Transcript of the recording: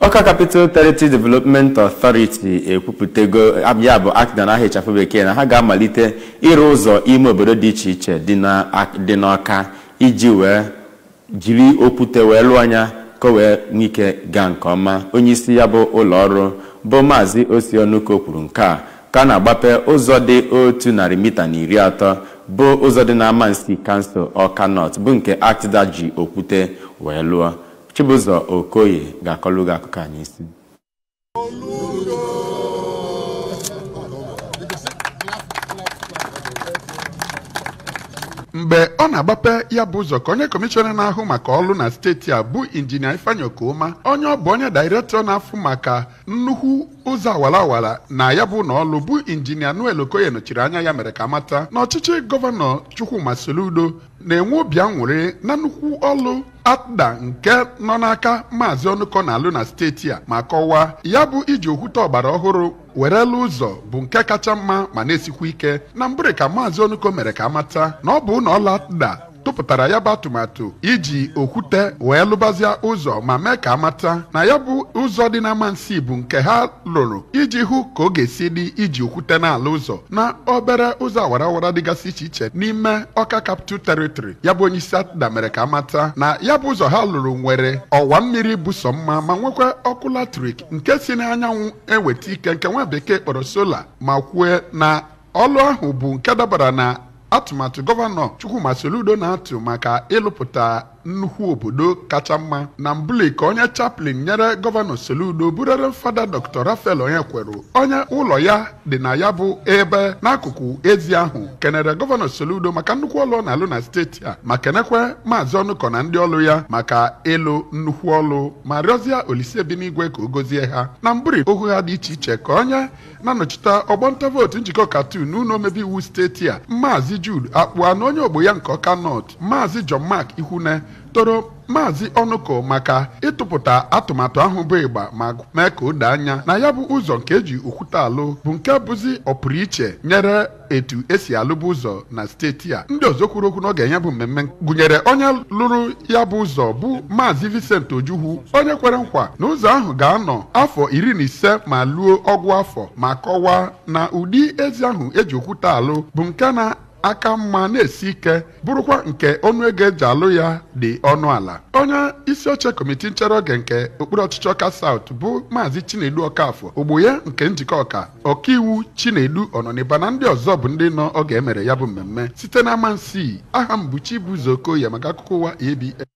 Ọka Capital Territory Development Authority ekwupụtago ya bụ ACTDA na aha ịchafụ bekee na ha ga-amalite ịrụ ụzọ ime obodo dị iche iche dị n'Ọka iji wee jiri okwute wee lụọ anya ka o wee nwee ike gaa nke ọma. Onye isi ya bụ ụlọ ọrụ bụ Maazị Osi Onuko kwuru nke a ka a na-agbape ụzọ dị 130 mita bụ ụzọ dị na Amansi, Kansụl Ọka North, bụ nke ACTDA ji okwute wee lụọ. Chibụzọ Okoye ga-akọlụ gị akụkọ anyị isi. Mgbe ọ na-agbape ya bụ ụzọ, ka onye kọmishọna na-ahụ maka ọlụ na steeti a bụ Injinia Ifeanyi Okeoma, onye ọ bụ onye dairektọ na-afụ maka nnukwu ụzọ awara awara na ya bụ na ọlụ, bụ Injinia Noel Okoye nọchiri anya ya, mere ka amata na ọchịchị Gọvanọ Chukwuma Soludo na-enwe obi aṅụrị na nnukwu ọlụ ACTDA nke nọ n'aka Maazị Ọnụkọ na-alụ na steeti a, ma kọwaa ya bụ iji okwute ọgbara ọhụrụ were lụ ụzọ bụ nke kacha mma ma na-esikwa ike. Na mbụrị ka Maazị Ọnụkọ mere ka amata na ọ bụ ụlọ ọlụ ACTDA tụpụtara ya bụ atụmatụ iji okwute wee lụbazia ụzọ, ma mee ka amata na ya bụ ụzọ dị n'Amansi bụ nke ha lụrụ iji hụ ka ọ ga-esi dị iji okwute na-ala ụzọ na obere ụzọ awara awara dịgasị iche iche n'ime Ọka Capital Territory. Ya bụ onye isi ACTDA mere ka amata na ya bụ ụzọ ha lụrụ nwere ọwa mmiri bụ sọ mma, ma nwekwa ọkụ latrik nke si n'anyanwụ eweta ike, nke nwa bekee kpọrọ solar, ma kwue na ọlụ ahụ bụ nke dabara na atụmatụ Gọvanọ Chukwuma Soludo na-atụ maka ịlụpụta nnukwu obodo kacha mma. Na mbuli ka onye chaplain nyere Gọvanọ Soludo burere Fada Dr. Raphael Onyekweru, onye ụlọ ya dị na ya bụ ebe n'akụkụ ezi ahụ, kenere Gọvanọ Soludo maka nnukwu ọlụ ọ na-alụ na steeti a, ma kenekwe Maazị Ọnụkọ na ndị ọlụ ya maka ịlụ nnukwu ọlụ, ma rịọzie Olise bi n'igwe ka o gozie ha. Na mburi okwu ha dị iche iche, ka onye na-anọchite ọgbọnta vootu njikọ katu n'ụlọ omebe iwu steeti a, Maazị Jude Akpụa, na onye ogbo ya nke Ọka North, Maazị John Mark Ikwune, toro Maazị Ọnụkọ maka ịtụpụta atụmatụ ahụ bụ ịgba, ma mee ka o doo anya na ya bụ ụzọ nke eji okwute alụ bụ nke bụzi ọpụrụ iche nyere etu esi alụbụ ụzọ na steeti a. Ndị ọzọ kwuru okwu n'oge ya bụ mmemme gụnyere onye lụrụ ya bụ ụzọ bụ Maazị Vincent Ojukwu, onye kwere nkwa na ụzọ ahụ ga-anọ afọ 15 ma luo 20 afọ, ma kọwaa na ụdị ezi ahụ eji okwute alụ bụ nke na aka mma na-esi ike, bụrụkwa nke ọnụego eji alụ ya dị ọnụ ala. Onye isi oche kọmitii nchere oge nke okpuru ọchịchị Ọka South bụ Maazị Chinedu Ọkafọ, ogbo ya nke njikọ ọka, ọkaiwu Chinedu Ọnọniba, na ndị ọzọ bụ ndị nọ oge emere ya bụ mmemme. Site na Amansi, aha m bụ Chibuzo Okoye maka akụkọ ụwa ABS.